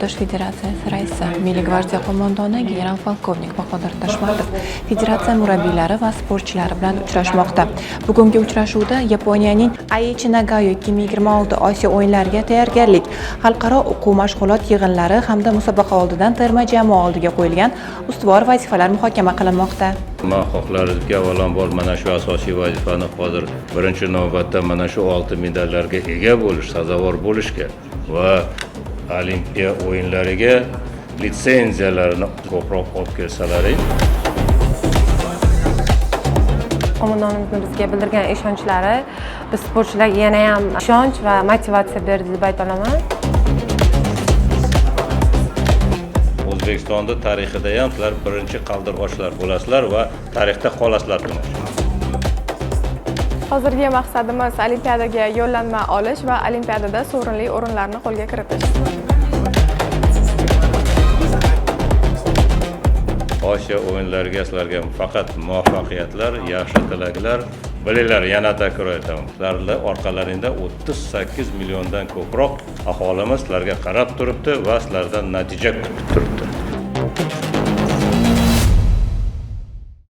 Kurash federatsiyasi raisi, Milliy gvardiya qo'mondoni general-polkovnik Bahodir Toshmatov federatsiya murabbiylari va sportchilari bilan uchrashmoqda. Bugungi uchrashuvda Yaponiyaning Aichi Nagayo 2026 Osiyo o'yinlariga tayyorgarlik, xalqaro o'quv mashg'ulot yig'inlari hamda musobaqa oldidan terma jamoa oldiga qo'yilgan ustuvor vazifalar muhokama qilinmoqda. Man xohlardimki, avvalambor mana shu asosiy vazifani hozir birinchi navbatda mana shu oltin medallarga ega bo'lish, sazovor bo'lishga va Olimpiya o'yinlariga litsenziyalarni ko'proq olib kelsalaring. Qo'mondonimizni bizga bildirgan ishonchlari biz sportchilarga yana ham ishonch va motivatsiya berdi deb ayta olaman. O'zbekistonda tarixida ham sizlar birinchi qaldirg'ochlar bo'lasizlar va tarixda qolasizlar demoqchiman. Hozirgi maqsadimiz olimpiadaga yo'llanma olish va olimpiadada sovrinli o'rinlarni qo'lga kiritish. Osiyo o'yinlariga sizlarga faqat muvaffaqiyatlar, yaxshi tilaklar. Bilinglar, yana takror aytaman, sizlarni orqalaringda 38 milliondan ko'proq aholimiz sizlarga qarab turibdi va sizlardan natija kutib turibdi.